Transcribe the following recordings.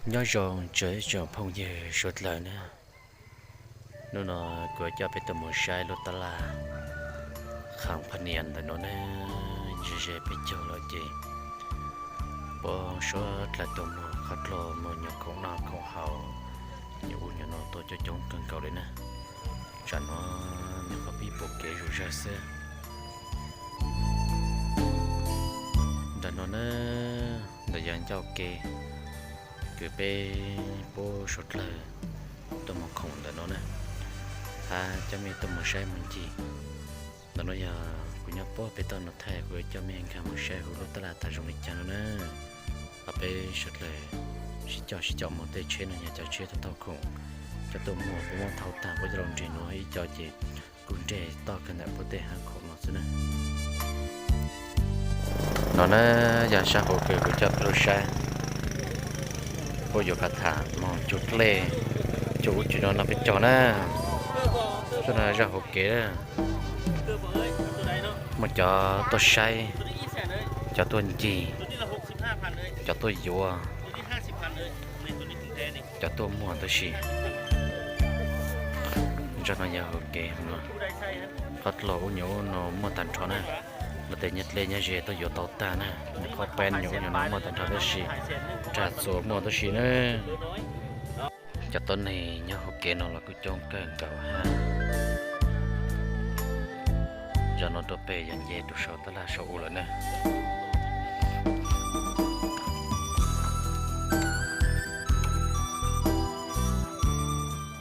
Nyob zoo tsoom phooj ywg suav dlawg na, hnub no kuv coj peb tuaj mus saib lub tab laj Kham Phaj Nias ntawm no na. Ze ze peb caug los ces puab suav dlawg tuaj muag qhov dluag, muag nyuam khoom noj khoom haus, nyuam ub nyuam no tuaj coob coob kawg nkaus li na. Tsam no nyuam qhuav pib pom kev zuj zus xwb. Ntawm no na, ntawm yog ncauj ke kws peb puab suav dlawg tuaj muag khoom ntawm no na, hab coj mej tuaj mus saib mus ncig. Ntawm no yog kuv nyob puab pem toj no thaij, kuv yuav coj mej nkag mus saib huv lub tab laj tas zoo li cas no na. Hab peb suav dlawg sib coj sib coj mus, tej tsheb no yog cov tsheb taug khoom coj tuaj muag, puab muab thau tag puab coj los nres nuav, ib co ces kuj nres toj kawg ntawm puab tej hab khoom no xwb na. No na, yog sab hauv kws kuv coj peb lug saib, puab yuav kav tham moog cug dlej, cug ub cug no noj peb caug na. Txoj no zaj hauv kev na, muaj cov tuaj saib, cov tuaj ncig, cov tuaj yuav, cov tuaj muag tab sis. Zaj no yog hauv kev no, qhov dluag ub nyuam ub no muaj tag nrho na. Luag tej nyob dleb nyob ze tuaj yuav tau tag na. Nyuam qhuav peb nyuam ub nyuam no muaj tag nrho tab sis, rag txuas muaj tab sis na. Cov tuab neeg nyob hauv kev no los kuj coob kawg nkaus hab. Zaj no rau pem yog nce rau saum tab laj saum u lawm na.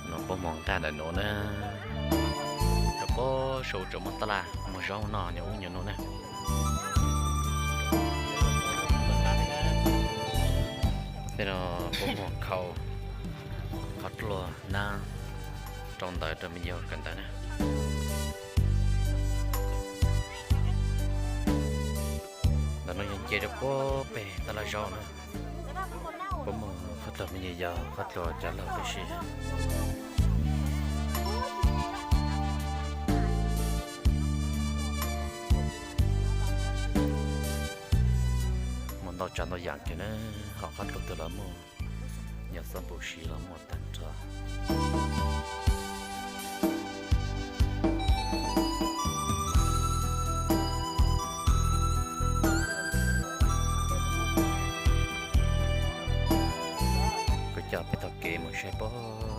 No puab muag nqaj ntawm nuav na, rau puab saum u tseem muaj tab laj muag zaub noj nyuam ub nyuam no na. Tej no puab muag khau, qhov dluag nab rau ntawd rau me nyuam kawm ntawv na. Ntawm no yog nce rau puag pem tab laj zaub na. Puab muag qhov dluag me nyuam yaus, qhov dluag cov laug tib si. Muaj ntau tsav ntau yam kiag na, ho qhov dluag twg los muaj, yog xob npum si los muaj tag nrho. Kuv coj peb taug kev mus saib puag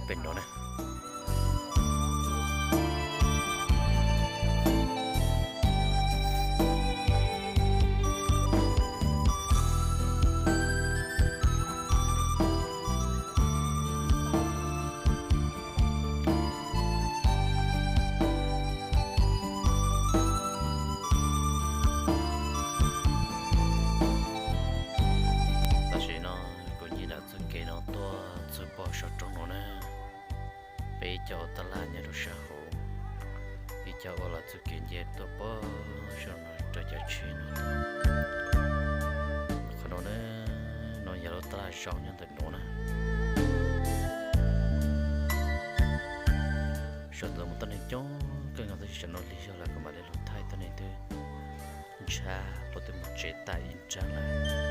pem no na. Tam sim no kuv nce ntawm txoj kev no tuaj txug puag saum roob no na. Peb ib co ua taj laj nyob rau sab hauv, ib co ua los txoj kev nce tuaj puag saum no rau cov tsheb no. Qhov no na, no yog lub taj laj zaub nyob ntawm no na. Sawv daws mus tuab neeg coob kawg nkaus tab sis tam no lig zog lawm kuv mam li lug thaij tuab neeg twb ntshab puab twb mus tsev tag ib nrab lawm.